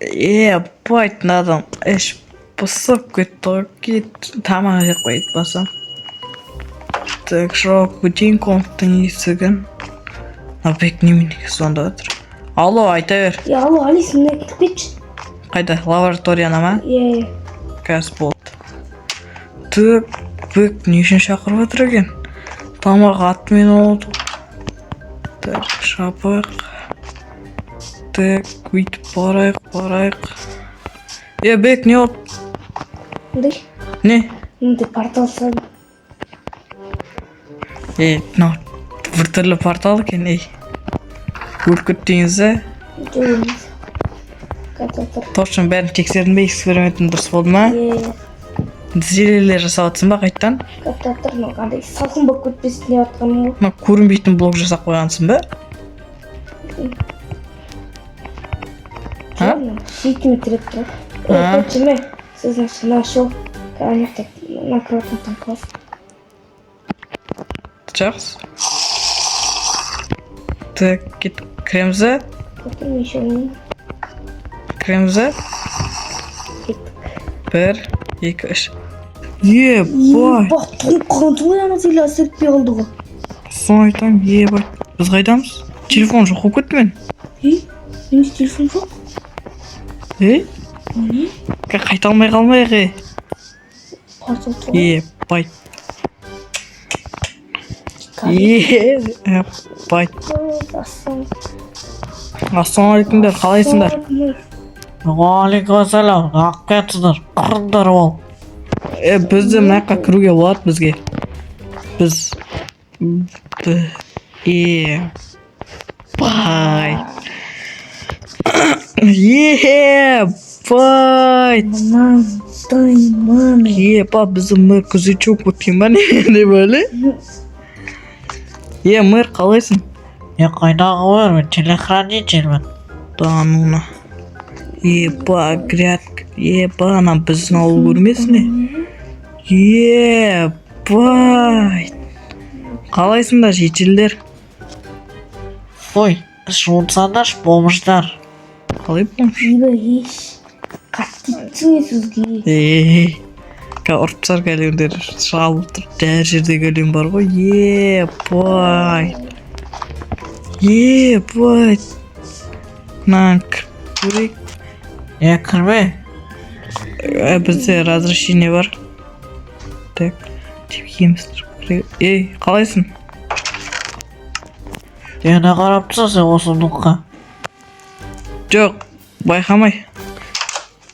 Ебать, мынадан іш пысып кетті ғой. Кет, тамақ жеп қояйын басам. Так, жауып кетейін комнаттың есігін. Мына Бек неменеге звондап жатыр? Алло, айта бер. Е, алло, Алис, мына кіріп кетші. Қайда, лабораторияна ма? Иә. Қазір, болды. Так, Бек не үшін шақырып жатыр екен? Тамақ атымен болды. Так, жабайық. Так, бүйтіп барайық, барайық. Е, Бек, не болды? Мындай. Не? Мындай портал салдым. Е, мынау біртүрлі портал екен, ей. Өліп кеттіңіз ба? Жоқ, емес. Қазір тұр. Точно бәрін тексердің бе? Экспериментің дұрыс болды ма? Иә. Зельелер жасап жатсың ба қайтадан? Қазір тұр, мынау қандай салқын болып кетпесін деп жатқаным ғой. Мына көрінбейтін блок жасап қойғансың ба? А? Жоқ, мына шетіме тіреп тұр. А. Е, короче, мә, сіз значит нашел. Ана жақта на кроватьтан там класс. Жақсы. Так, кет, кіреміз ба? Потом еще не Кіреміз ба? Кеттік. Бір, екі, үш. Ебать! Ебать, тоңып қалғансың ғой, ана зелье әсер етпей қалды ғой. Соны айтамын, ебать. Біз қайдамыз? Телефон жоқ болып кетті мен. Ей, менде телефон жоқ. Ей? Не? Қайта алмай қалмайық, ей. Портал тұр ғой. Ебать. Ебать. Ассалаумағалейкумдар, қалайсыңдар? Уағалейкумассалам, неғып кетсіңдер, қырыңдар ол. Е, бізді мына жаққа кіруге болады бізге. Біз ебать. Ебать. Мынандай маме. Еба, біздің мэр күзетші болып кеткен ба, не бәле? Е, мэр, қалайсың? Мен қайдағы мэр, мен телохранительмін. Да ну на. Еба, грядка. Еба, ана біздің ауыл көрмесін не? Ебать. Қалайсыңдар, жительдер? Ой, жуынсаңдаршы, бомждар. Қалай бомж? Еба, еш. Қатты итсің сөзге. Ей, ұрып тастар големдер шалып тұр. Әр жерде голем бар ғой. Ебать. Ебать. Мынаны кіріп көрейік. Е, кірме. Ә, бізде разрешение бар. Так, тепкеміз. Ей, қалайсың? Е, не қарап тұрсың сен осы нұққа? Жоқ, байқамай.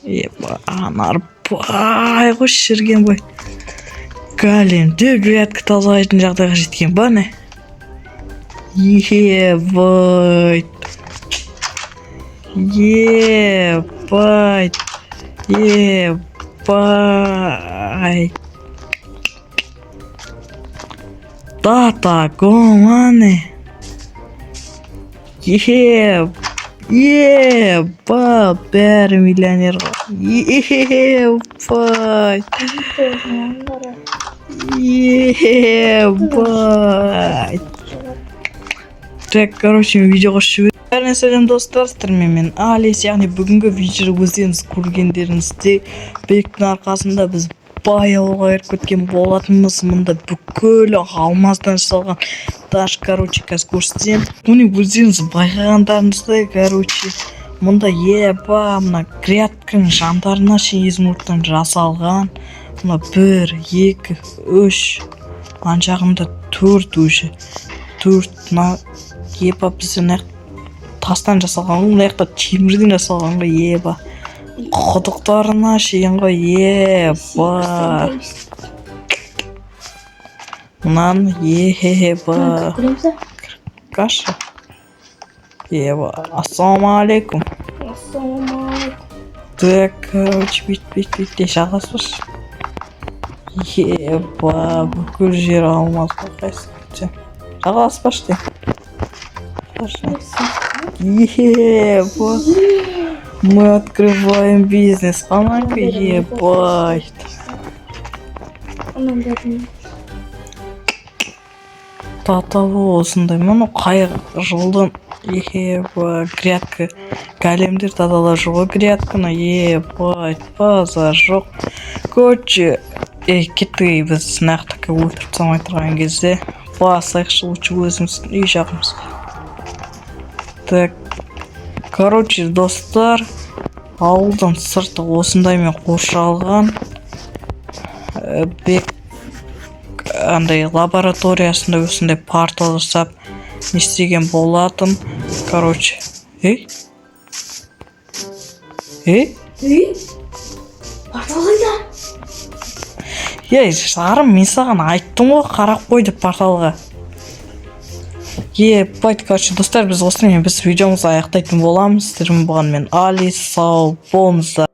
Еба, анар бай ғой, шірген бай. Големдер грядка тазалайтын жағдайға жеткен ба, не? Ебать. Ебать. Ебать. Тата, гомане. Еба, бәрі миллионер ғой. Ебать. Ебать. Так, короче, видео қосып жібер. Бәріне сәлем, достар, сіздермен мен, Алис. Яғни бүгінгі видеода өздеріңіз көргендеріңіздей, Бектің арқасында біз бай ауылға кіріп кеткен болатынбыз. Мында бүкіл алмаздан жасалған таш, короче, қазір көрсетемін. Міне, өздеріңіз байқағандарыңыздай, короче, мында, еба, мына грядканың жандарына шейін изумрудтан жасалған. Мына бір, екі, үш, ана жағында төрт уже. Төрт, мына, еба, бізде мына жақ тастан жасалған ғой, мына жақта темірден жасалған ғой, еба. Құдықтарына шейін ғой, еба. Мынаны, еба. Көреміз ба? Каша. Еба, ассалаумағалейкум. Ассалаумағалейкум. Так, короче, бүйт, бүйт, бүйт де жағаспашы. Еба, бүкіл жер алмаз ғой, қайсы сен. Жағаласпашы де. Еба. Мы открываем бизнес. Қанайка, ебать. Анан бәрін. Татабы осындай. Мұны қай жылдың Еба, грядка, големдер тазалап жүр ғой грядканы. Ебать, базар жоқ. Короче, ей, кеттік. Ей, біз мына жақта өлтіріп тастамай тұрған кезде басайықшы лучше өзіміздің үй жағымызға. Так, короче, достар, ауылдың сырты осындаймен қоршалған. Бек андай лабораториясында осындай портал жасап, не істеген болатын. Короче, ей, ей! Ей, портал қайда? Ей, жарым, мен саған айттым ғой, қарап қой деп порталға. Ебать, короче, достар, біз осымен біз видеомызды аяқтайтын боламыз. Сіздермен болған мен, Али. Сау болыңыздар.